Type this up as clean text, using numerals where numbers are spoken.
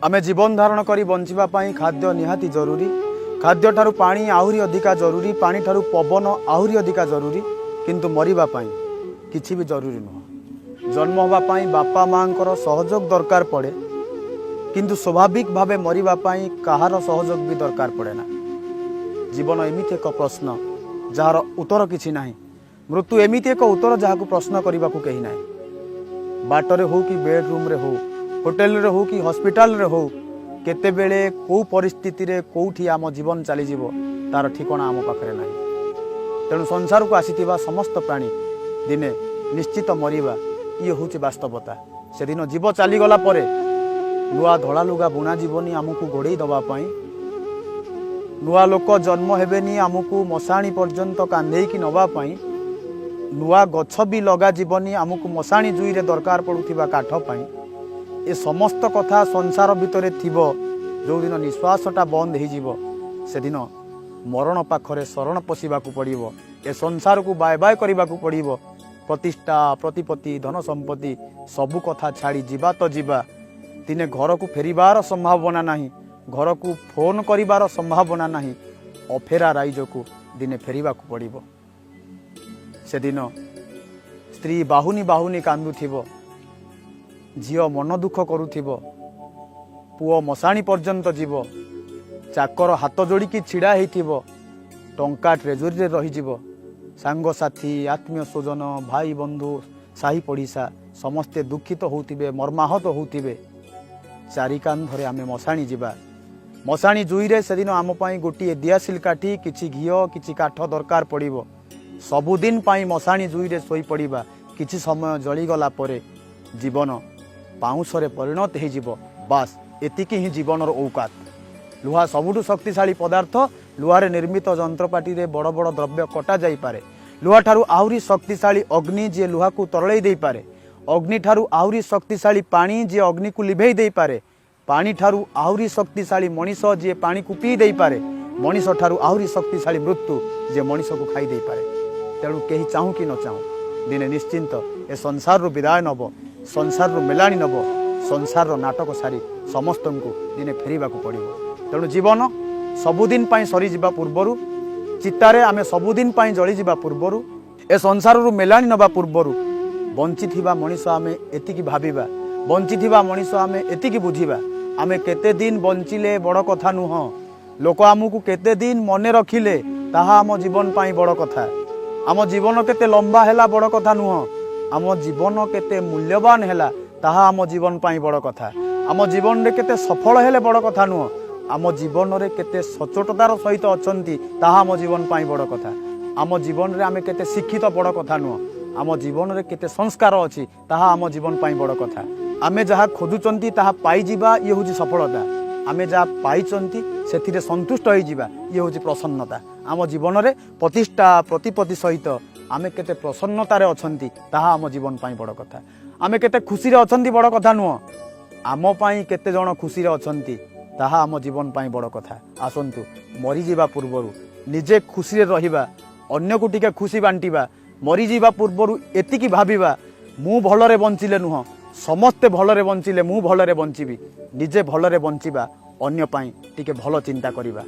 ଆମେ ଜୀବନ ଧାରଣ କରି ବଞ୍ଚିବା ପାଇଁ ଖାଦ୍ୟ ନିହାତି ଜରୁରୀ। ଖାଦ୍ୟଠାରୁ ପାଣି ଆହୁରି ଅଧିକା ଜରୁରୀ। ପାଣିଠାରୁ ପବନ ଆହୁରି ଅଧିକା ଜରୁରୀ। କିନ୍ତୁ ମରିବା ପାଇଁ କିଛି ବି ଜରୁରୀ ନୁହଁ। ଜନ୍ମ ହେବା ପାଇଁ ବାପା ମାଆଙ୍କର ସହଯୋଗ ଦରକାର ପଡ଼େ, କିନ୍ତୁ ସ୍ୱାଭାବିକ ଭାବେ ମରିବା ପାଇଁ କାହାର ସହଯୋଗ ବି ଦରକାର ପଡ଼େ ନା। ଜୀବନ ଏମିତି ଏକ ପ୍ରଶ୍ନ, ଯାହାର ଉତ୍ତର କିଛି ନାହିଁ। ମୃତ୍ୟୁ ଏମିତି ଏକ ଉତ୍ତର, ଯାହାକୁ ପ୍ରଶ୍ନ କରିବାକୁ କେହି ନାହିଁ। ବାଟରେ ହଉ କି ବେଡରୁମ୍ରେ ହଉ, ହୋଟେଲରେ ହଉ କି ହସ୍ପିଟାଲରେ ହଉ, କେତେବେଳେ କେଉଁ ପରିସ୍ଥିତିରେ କେଉଁଠି ଆମ ଜୀବନ ଚାଲିଯିବ, ତାର ଠିକଣା ଆମ ପାଖରେ ନାହିଁ। ତେଣୁ ସଂସାରକୁ ଆସିଥିବା ସମସ୍ତ ପ୍ରାଣୀ ଦିନେ ନିଶ୍ଚିତ ମରିବା, ଇଏ ହେଉଛି ବାସ୍ତବତା। ସେଦିନ ଜୀବ ଚାଲିଗଲା ପରେ ନୂଆ ଧଳା ଲୁଗା ବୁଣାଯିବନି ଆମକୁ ଘୋଡ଼େଇ ଦେବା ପାଇଁ, ନୂଆ ଲୋକ ଜନ୍ମ ହେବେନି ଆମକୁ ମଶାଣି ପର୍ଯ୍ୟନ୍ତ କାନ୍ଧେଇକି ନେବା ପାଇଁ, ନୂଆ ଗଛ ବି ଲଗାଯିବନି ଆମକୁ ମଶାଣି ଜୁଇରେ ଦରକାର ପଡ଼ୁଥିବା କାଠ ପାଇଁ। ଏ ସମସ୍ତ କଥା ସଂସାର ଭିତରେ ଥିବ। ଯେଉଁଦିନ ନିଶ୍ୱାସଟା ବନ୍ଦ ହେଇଯିବ, ସେଦିନ ମରଣ ପାଖରେ ଶରଣ ପଶିବାକୁ ପଡ଼ିବ, ଏ ସଂସାରକୁ ବାଏ ବାଏ କରିବାକୁ ପଡ଼ିବ। ପ୍ରତିଷ୍ଠା, ପ୍ରତିପତ୍ତି, ଧନ ସମ୍ପତ୍ତି ସବୁ କଥା ଛାଡ଼ି ଯିବା ତ ଯିବା, ଦିନେ ଘରକୁ ଫେରିବାର ସମ୍ଭାବନା ନାହିଁ, ଘରକୁ ଫୋନ୍ କରିବାର ସମ୍ଭାବନା ନାହିଁ। ଅଫେରା ରାଇଜକୁ ଦିନେ ଫେରିବାକୁ ପଡ଼ିବ। ସେଦିନ ସ୍ତ୍ରୀ ବାହୁନି ବାହୁନି କାନ୍ଦୁଥିବ, ଝିଅ ମନ ଦୁଃଖ କରୁଥିବ, ପୁଅ ମଶାଣି ପର୍ଯ୍ୟନ୍ତ ଯିବ, ଚାକର ହାତ ଯୋଡ଼ିକି ଛିଡ଼ା ହେଇଥିବ, ଟଙ୍କା ଟ୍ରେଜୋରିରେ ରହିଯିବ। ସାଙ୍ଗସାଥି, ଆତ୍ମୀୟ ସ୍ୱଜନ, ଭାଇ ବନ୍ଧୁ, ସାହି ପଡ଼ିଶା ସମସ୍ତେ ଦୁଃଖିତ ହେଉଥିବେ, ମର୍ମାହତ ହେଉଥିବେ। ଚାରି କାନ୍ଧରେ ଆମେ ମଶାଣି ଯିବା। ମଶାଣି ଜୁଇରେ ସେଦିନ ଆମ ପାଇଁ ଗୋଟିଏ ଦିଆସିଲ କାଠି, କିଛି ଘିଅ, କିଛି କାଠ ଦରକାର ପଡ଼ିବ। ସବୁଦିନ ପାଇଁ ମଶାଣି ଜୁଇରେ ଶୋଇପଡ଼ିବା। କିଛି ସମୟ ଜଳିଗଲା ପରେ ଜୀବନ ପାଉଁଶରେ ପରିଣତ ହେଇଯିବ। ବାସ୍, ଏତିକି ହିଁ ଜୀବନର ଔକାତ। ଲୁହା ସବୁଠୁ ଶକ୍ତିଶାଳୀ ପଦାର୍ଥ। ଲୁହାରେ ନିର୍ମିତ ଯନ୍ତ୍ରପାତିରେ ବଡ଼ ବଡ଼ ଦ୍ରବ୍ୟ କଟା ଯାଇପାରେ। ଲୁହାଠାରୁ ଆହୁରି ଶକ୍ତିଶାଳୀ ଅଗ୍ନି, ଯିଏ ଲୁହାକୁ ତରଳେଇ ଦେଇପାରେ। ଅଗ୍ନିଠାରୁ ଆହୁରି ଶକ୍ତିଶାଳୀ ପାଣି, ଯିଏ ଅଗ୍ନିକୁ ଲିଭେଇ ଦେଇପାରେ। ପାଣିଠାରୁ ଆହୁରି ଶକ୍ତିଶାଳୀ ମଣିଷ, ଯିଏ ପାଣିକୁ ପିଇ ଦେଇପାରେ। ମଣିଷଠାରୁ ଆହୁରି ଶକ୍ତିଶାଳୀ ମୃତ୍ୟୁ, ଯିଏ ମଣିଷକୁ ଖାଇ ଦେଇପାରେ। ତେଣୁ କେହି ଚାହୁଁ କି ନ ଚାହୁଁ, ଦିନେ ନିଶ୍ଚିନ୍ତ ଏ ସଂସାରରୁ ବିଦାୟ ନେବ, ସଂସାରରୁ ମେଲାଣି ନେବ। ସଂସାରର ନାଟକ ସାରି ସମସ୍ତଙ୍କୁ ଦିନେ ଫେରିବାକୁ ପଡ଼ିବ। ତେଣୁ ଜୀବନ ସବୁଦିନ ପାଇଁ ସରିଯିବା ପୂର୍ବରୁ, ଚିତାରେ ଆମେ ସବୁଦିନ ପାଇଁ ଜଳିଯିବା ପୂର୍ବରୁ, ଏ ସଂସାରରୁ ମେଲାଣି ନେବା ପୂର୍ବରୁ ବଞ୍ଚିଥିବା ମଣିଷ ଆମେ ଏତିକି ଭାବିବା, ବଞ୍ଚିଥିବା ମଣିଷ ଆମେ ଏତିକି ବୁଝିବା, ଆମେ କେତେ ଦିନ ବଞ୍ଚିଲେ ବଡ଼ କଥା ନୁହଁ, ଲୋକ ଆମକୁ କେତେ ଦିନ ମନେ ରଖିଲେ ତାହା ଆମ ଜୀବନ ପାଇଁ ବଡ଼ କଥା। ଆମ ଜୀବନ କେତେ ଲମ୍ବା ହେଲା ବଡ଼ କଥା ନୁହଁ, ଆମ ଜୀବନ କେତେ ମୂଲ୍ୟବାନ ହେଲା ତାହା ଆମ ଜୀବନ ପାଇଁ ବଡ଼ କଥା। ଆମ ଜୀବନରେ କେତେ ସଫଳ ହେଲେ ବଡ଼ କଥା ନୁହଁ, ଆମ ଜୀବନରେ କେତେ ସଚୋଟତାର ସହିତ ଅଛନ୍ତି ତାହା ଆମ ଜୀବନ ପାଇଁ ବଡ଼ କଥା। ଆମ ଜୀବନରେ ଆମେ କେତେ ଶିକ୍ଷିତ ବଡ଼ କଥା ନୁହଁ, ଆମ ଜୀବନରେ କେତେ ସଂସ୍କାର ଅଛି ତାହା ଆମ ଜୀବନ ପାଇଁ ବଡ଼ କଥା। ଆମେ ଯାହା ଖୋଜୁଛନ୍ତି ତାହା ପାଇଯିବା, ଇଏ ହେଉଛି ସଫଳତା। ଆମେ ଯାହା ପାଇଛନ୍ତି ସେଥିରେ ସନ୍ତୁଷ୍ଟ ହେଇଯିବା, ଇଏ ହେଉଛି ପ୍ରସନ୍ନତା। ଆମ ଜୀବନରେ ପ୍ରତିଷ୍ଠା, ପ୍ରତିପତ୍ତି ସହିତ ଆମେ କେତେ ପ୍ରସନ୍ନତାରେ ଅଛନ୍ତି ତାହା ଆମ ଜୀବନ ପାଇଁ ବଡ଼ କଥା। ଆମେ କେତେ ଖୁସିରେ ଅଛନ୍ତି ବଡ଼ କଥା ନୁହଁ, ଆମ ପାଇଁ କେତେ ଜଣ ଖୁସିରେ ଅଛନ୍ତି ତାହା ଆମ ଜୀବନ ପାଇଁ ବଡ଼ କଥା। ଆସନ୍ତୁ, ମରିଯିବା ପୂର୍ବରୁ ନିଜେ ଖୁସିରେ ରହିବା, ଅନ୍ୟକୁ ଟିକେ ଖୁସି ବାଣ୍ଟିବା। ମରିଯିବା ପୂର୍ବରୁ ଏତିକି ଭାବିବା, ମୁଁ ଭଲରେ ବଞ୍ଚିଲେ ନୁହଁ, ସମସ୍ତେ ଭଲରେ ବଞ୍ଚିଲେ ମୁଁ ଭଲରେ ବଞ୍ଚିବି। ନିଜେ ଭଲରେ ବଞ୍ଚିବା, ଅନ୍ୟ ପାଇଁ ଟିକେ ଭଲ ଚିନ୍ତା କରିବା।